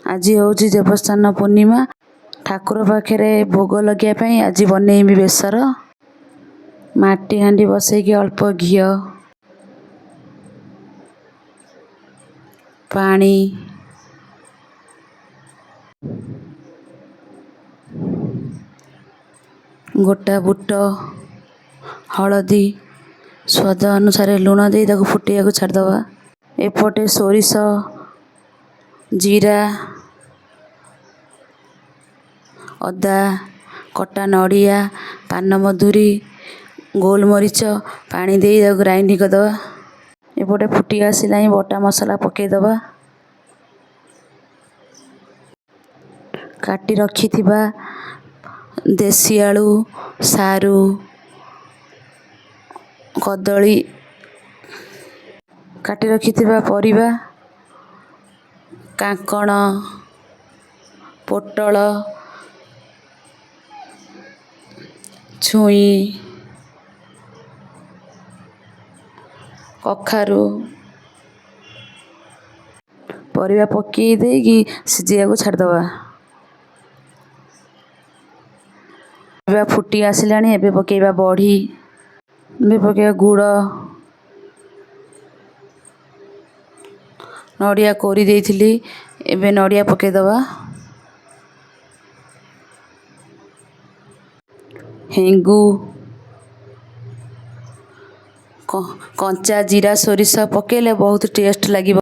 ଆଜି ହେଉଛି ଦେବସ୍ନାନ ପୂର୍ଣ୍ଣିମା। ଠାକୁର ପାଖରେ ଭୋଗ ଲଗେଇବା ପାଇଁ ଆଜି ବନେଇବି ବେସର। ମାଟି ହାଣ୍ଡି ବସେଇକି ଅଳ୍ପ ଘିଅ, ପାଣି, ଗୋଟା ବୁଟ, ହଳଦୀ, ସ୍ୱାଦ ଅନୁସାରେ ଲୁଣ ଦେଇ ତାକୁ ଫୁଟେଇବାକୁ ଛାଡ଼ିଦେବା। ଏପଟେ ସୋରିଷ, ଜିରା, ଅଦା, କଟା ନଡ଼ିଆ, ପାନମଧୁରୀ, ଗୋଲମରିଚ ପାଣି ଦେଇ ତାକୁ ଗ୍ରାଇଣ୍ଡିଙ୍ଗ କରିଦେବା। ଏପଟେ ଫୁଟି ଆସିଲାଣି, ବଟା ମସଲା ପକାଇଦେବା। କାଟି ରଖିଥିବା ଦେଶୀ ଆଳୁ, ସାରୁ, କଦଳୀ, କାଟି ରଖିଥିବା ପରିବା, କାଙ୍କଣ, ପୋଟଳ, ଛୁଇଁ, କଖାରୁ ପରିବା ପକାଇ ଦେଇକି ସିଝେଇବାକୁ ଛାଡ଼ିଦେବା। ପରିବା ଫୁଟି ଆସିଲାଣି, ଏବେ ପକାଇବା ବଢ଼ି, ଏବେ ପକାଇବା ଗୁଡ଼, ନଡ଼ିଆ କୋରି ଦେଇଥିଲି, ଏବେ ନଡ଼ିଆ ପକାଇଦେବା, ହେଙ୍ଗୁ, କଞ୍ଚା ଜିରା, ସୋରିଷ ପକାଇଲେ ବହୁତ ଟେଷ୍ଟ ଲାଗିବ।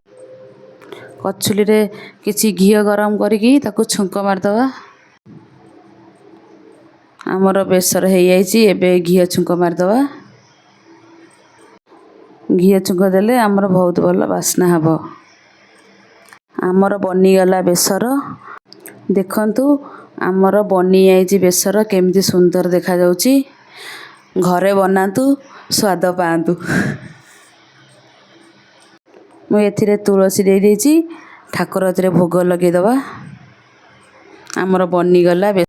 କଚୁଲିରେ କିଛି ଘିଅ ଗରମ କରିକି ତାକୁ ଛୁଙ୍କ ମାରିଦେବା। ଆମର ବେସର ହେଇଯାଇଛି, ଏବେ ଘିଅ ଛୁଙ୍କ ମାରିଦେବା। ଘିଅ ଛୁଙ୍କ ଦେଲେ ଆମର ବହୁତ ଭଲ ବାସ୍ନା ହେବ। ଆମର ବନିଗଲା ବେସର। ଦେଖନ୍ତୁ, ଆମର ବନିଯାଇଛି ବେସର, କେମିତି ସୁନ୍ଦର ଦେଖାଯାଉଛି। ଘରେ ବନାନ୍ତୁ, ସ୍ୱାଦ ପାଆନ୍ତୁ। ମୁଁ ଏଥିରେ ତୁଳସୀ ଦେଇଦେଇଛି। ଠାକୁର ଏଥିରେ ଭୋଗ ଲଗେଇଦେବା। ଆମର ବନିଗଲା।